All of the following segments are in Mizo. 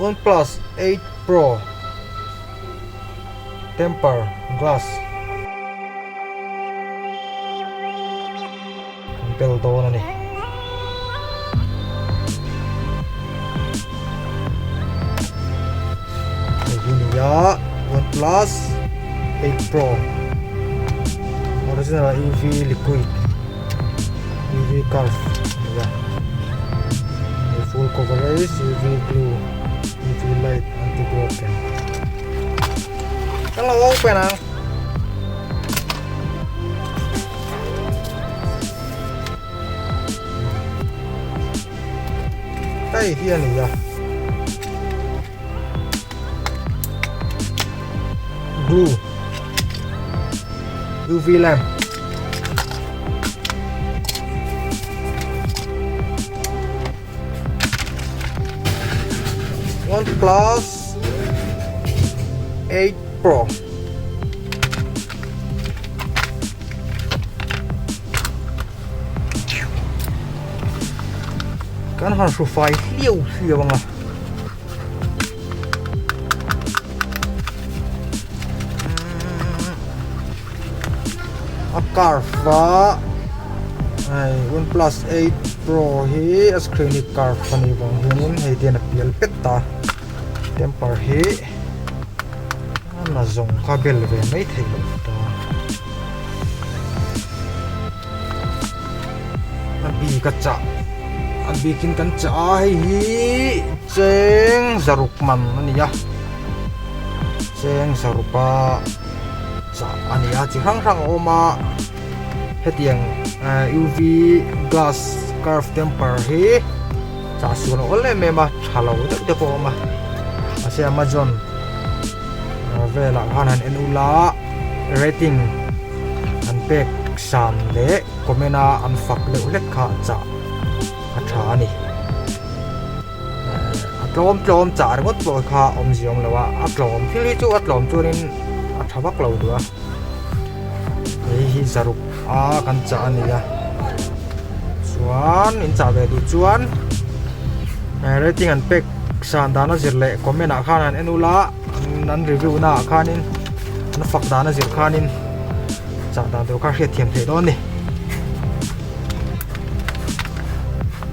OnePlus 8 Pro temper glass kan bel dawn a ni. Hei hi ni a OnePlus 8 Pro original UV liquid UV curve a ni a hei full coverage UV glue UV light anti broken kan lo open ang. Hei hi a ni a glue UV lamp OnePlus 8 Pro Kan han hru fai hliau hliau ang a. A curve a hei OnePlus 8 Pro hi a screen hi curve a nih vang hianin hei te hian a pial pet ta temper hi a na zawng kha bel ve mai thei lo ta a bik a chah a bikin kan chah a hei hi cheng zaruk man a ni a cheng zaruk a chah a ni a chi hrang hrang a awm a hetiang UV glass curve temper hi chah sual a awl em em a tha lo deuh te pawh a awm a mahse amazon velah khan han en ula rating an pek san leh comment a an fak deuh hlek kha chah a tha a ni a tlawm tlawm chah ringawt pawh kha awmzia awm lo a a tlawm thil hi chu a tlawm chuanin a tha vak lo duh a hei hi zaruk a kan chah a ni a chuan in chah ve duh chuan rating an pek san dan a zir leh comment ah khan an en ula an review na ah khanin an fak dan a zir khanin chah dan tur kha hriat thiam theih dawn a ni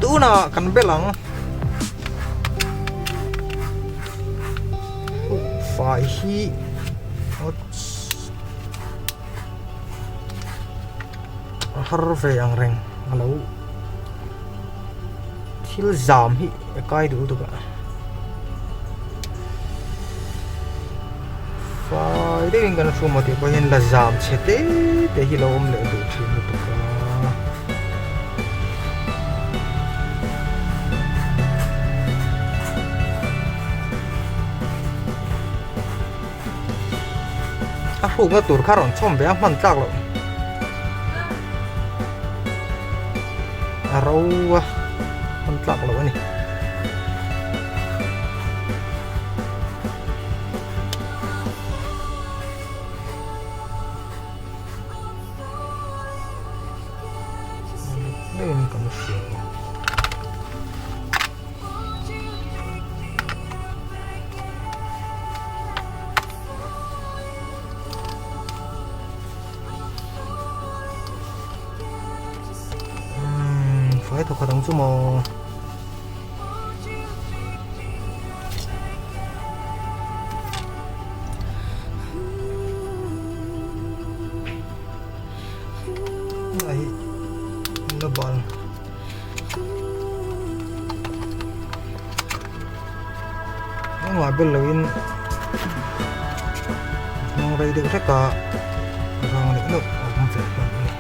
tunah kan bel ang fai hi a har ve ang reng a lo thil zam hi a kai duh lutuk a fai deuhin kan hru maw tih pawh hian la zam chhe te te hi lo awm leh duh thin lutuk a. A hrukna tur kha rawn chhawm ve a hman tlak loh a ro a hman tlak loh a ni. Kan hria Fai thawk khat ang chu maw. Ai la bal. Engmah bel loin hnung rei deuh hlek a rang leh deuh a awm ve hlawm a ni.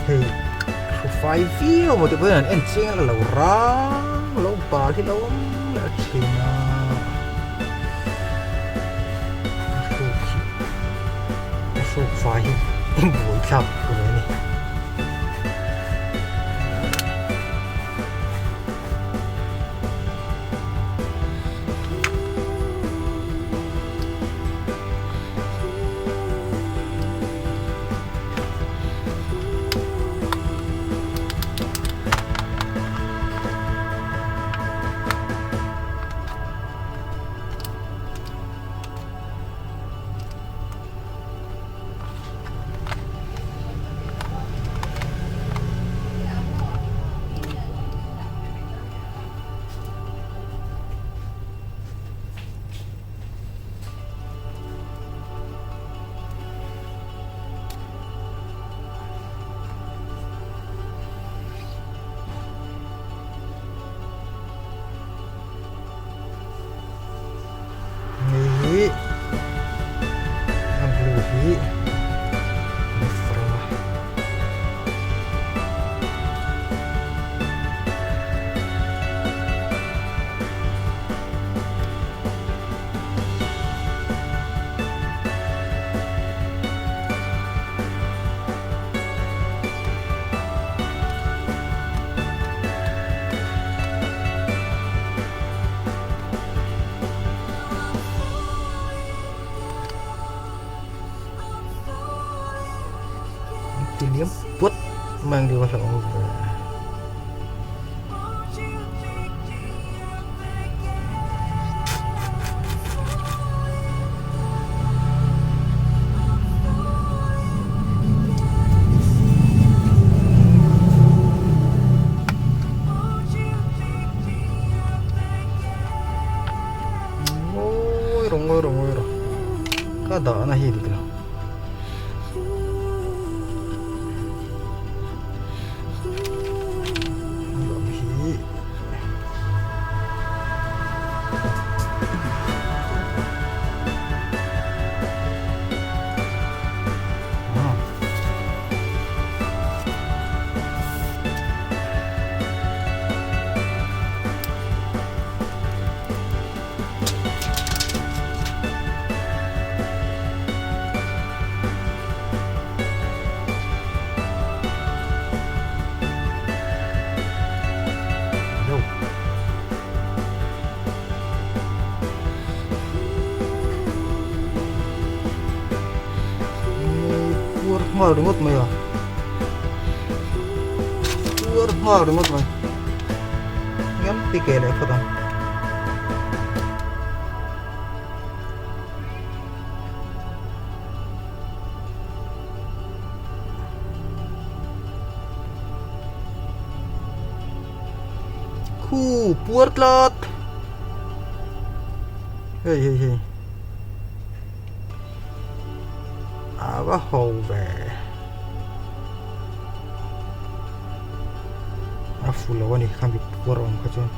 Hei hru fai viau maw tih pawhin an en chiang a la lo rang lo bal hi lo awm leh thin a. A hruk hi a hruk fai hi buaithlak ve a ni. hi kan far ang a. Ti liam puat mai ang deuh a hlauh ang ve. Ngawi rawh ngawi rawh ngawi rawh ka dahna hi dik lo. Puar nghal ringawt mai a puar nghal ringawt mai ngam ti ke leh phawt ang. Khu puar tlat hei hei hei a va ho ve a fu lo a ni khami puar awm kha chuan.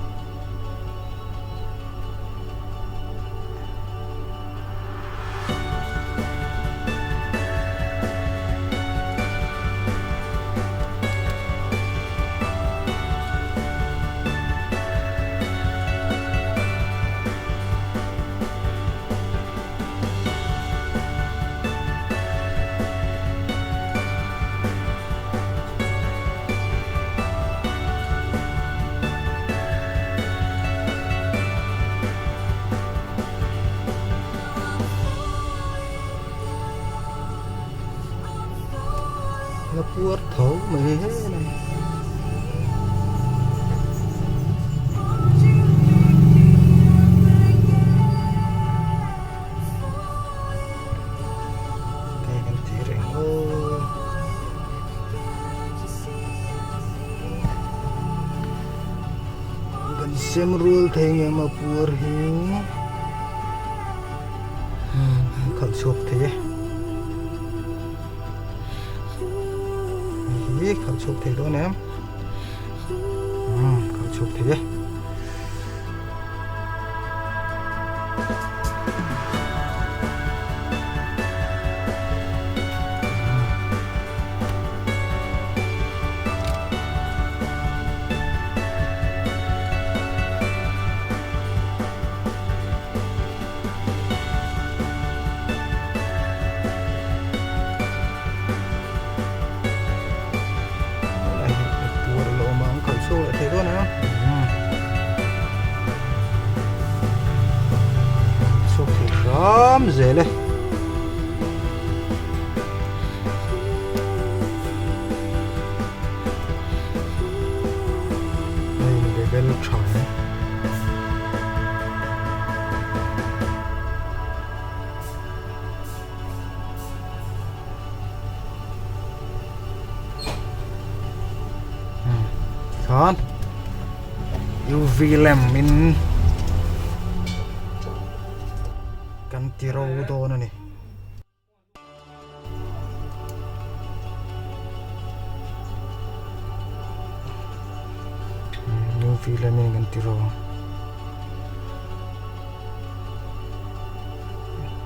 La puar tho mai he he mai. Hei kan ti reng aw. Kan sem rual thei nge maw puar hi an khalh chhuak thei e hei hi khalh chhuak thei dawn em khalh chhuak thei e. Hram zel e. Hei level tha em. Khan UV lamp in kan ti ro dawn a ni. UV lamp in kan ti ro ang.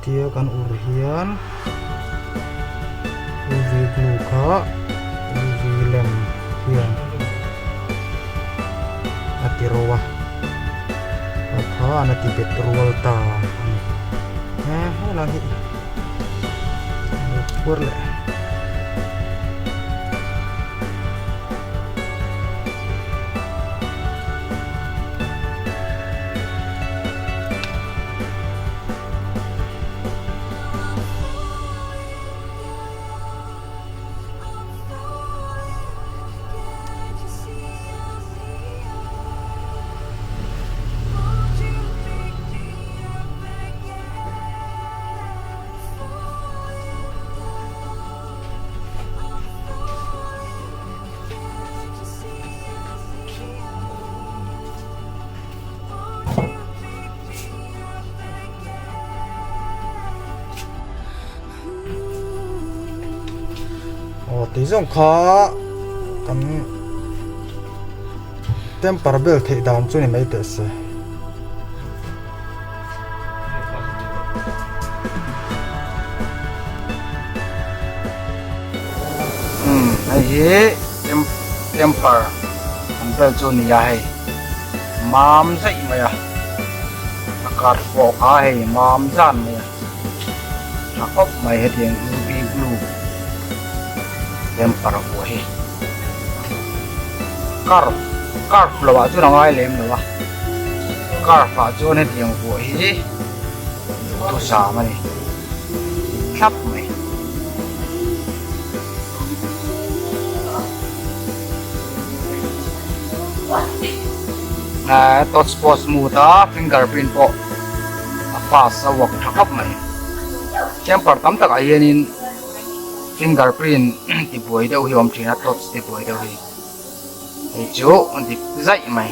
Tia kan ur hian. UV glue kha UV lamp hian a ti ro a a kha an a ti bet rual ta a ni he helai hi a lo phuar leh. Aw tih zawng kha kan temper bel theih dan chu ni mai teh se. Umm hei hi temper an bel chu a ni a hei mam zaih mai a a kar pawh kha hei mam zan mai a tha khawp mai hetiang UV glue temper vuah hi curve curve lo ah chuan a ngai lem lo a curve ah chuan hetiang vuah hi duhthusam a ni thlap mai. Touch pawh smooth a fingerprint pawh a fast a work tha khawp mai temper tam takah hianin fingerprint ti buai deuh hi a awm thin a touch ti buai deuh hi hei chu dik zaih mai.